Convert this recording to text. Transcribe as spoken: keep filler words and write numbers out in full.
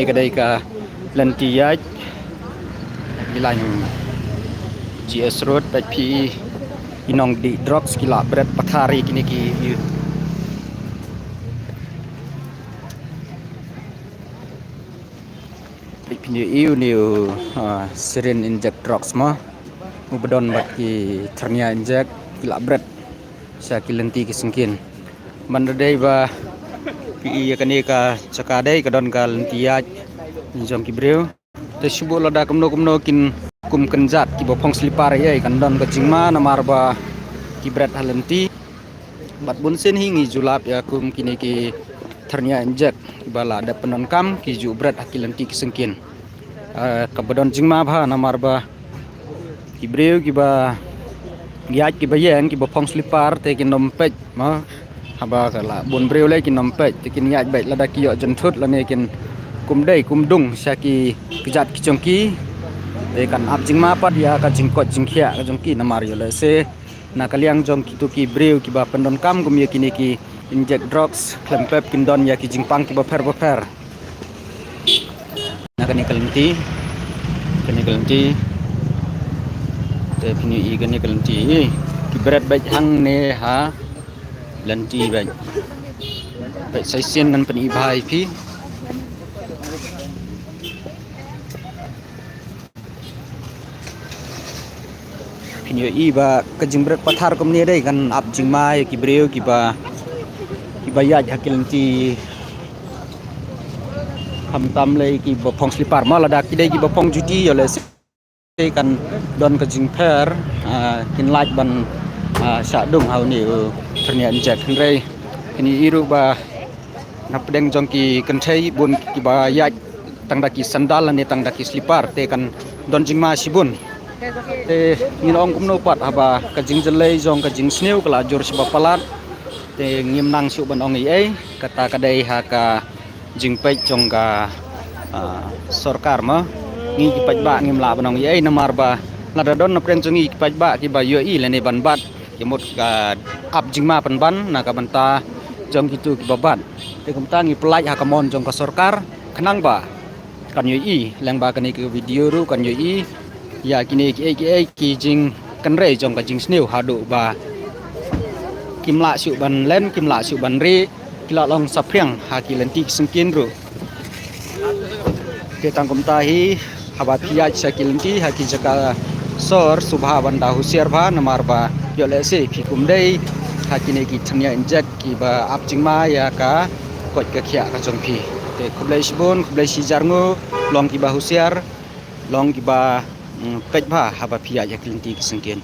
Ka dei ka lynti ïaid, i lain G S Road, peit phi i nongdih drugs ki la bret pathar ïa kine ki ïa. Peit phi ïa u, ïa u, ah, syringe inject drugs mo. U ba don bad ki thyrnia inject ki la bret sha ki lynti ki syngkien. Ban da dei ba phi ïa kane ka jaka dei ka don ka lynti ïaid jong ki briew. Te shu bun lada kumno kumno kin kum kynjat kiba phong slipar ïa kan don ka jingma namar ba ki bret ha lynti. Bad bun sien hi ngi ju lap ïa kum kine ki thyrnia inject kiba la dep pyndonkam ki ju bret ha ki lynti ki syngkien. Ah, kaba don jingma bha namar ba ki briew kiba ïaid kiba ïeng kiba phong slipar te kin ym peit mo. Haba ka la bun briew lei kin ym peit te kin ïaid beit lada ki ïoh jynthut lane kin kum dei kum dung sha ki kjat ki jong ki. Te kan ap jingma pat ïa ka jingkoit jingkhiah ka jong ki namar ïoh lehse na ka liang jong kitu ki briew kiba pyndonkam kum ïa kine ki inject drugs khlem pep kin don ïa ki jingpang kiba pher ba pher. Na kane ka lynti, kane ka lynti. Te phi ïohi kane ka lynti, ki bret beit hangne ha lynti beit. Beit sa shisien ngan pyni bha ïa phi. Phi ïohi ba ka jingbret pathar kumne dei kan ap jingma ïa ki briew kiba, kiba ïaid ha ki lynti. Khamtam lei kiba phong slipar, ma lada ki dei kiba phong juti ïoh lehse kan don ka jingpher, ah, kin lait ban, ah, shah dung ha une u thyrnia inject. Hynrei phi ïohi ruh ba na pdeng jong ki kynthei bun kiba ïaid tang da ki sandal lane tang da ki slipar te kan don jingma shibun. Te ngin ong kumno pat haba ka jingjyllei jong ka jingsniew ka la jur shibun palat. Te ngim nang shuh ban ong ei ei, kata ka dei ha ka jingpeit jong ka, ah, sorkar mo. Ngi ki paidbah ngim lah ban ong ei ei namar ba lada don na pdeng jong ngi ki paidbah kiba ïohi lane ban bat ki mut ka ap jingma pynban na ka bynta jong kitu kiba bat. Te kumta ngi pynlait ha ka mon jong ka sorkar khnang ba kan ïohi lyngba kane ka video ruh kan ïohi ïa kine kiei kiei ki jingkynrei jong ka jingsniew haduh ba kim lah shuh ban len, kim lah shuh ban rieh, ki la long saphriang ha ki lynti ki syngkien ruh. Te tang kumta hi haba phi ïaid sha ki lynti ha ki jaka sor sngewbha ban da husiar bha namar ba ïoh lehse phi kum dei ha kine ki thyrnia inject kiba ap jingma ïa ka koit ka khiah ka jong phi. Te khublei shibun, khublei shihajar nguh, long kiba husiar, long kiba, mm, peit bha haba phi ïaid ha ki lynti ki syngkien.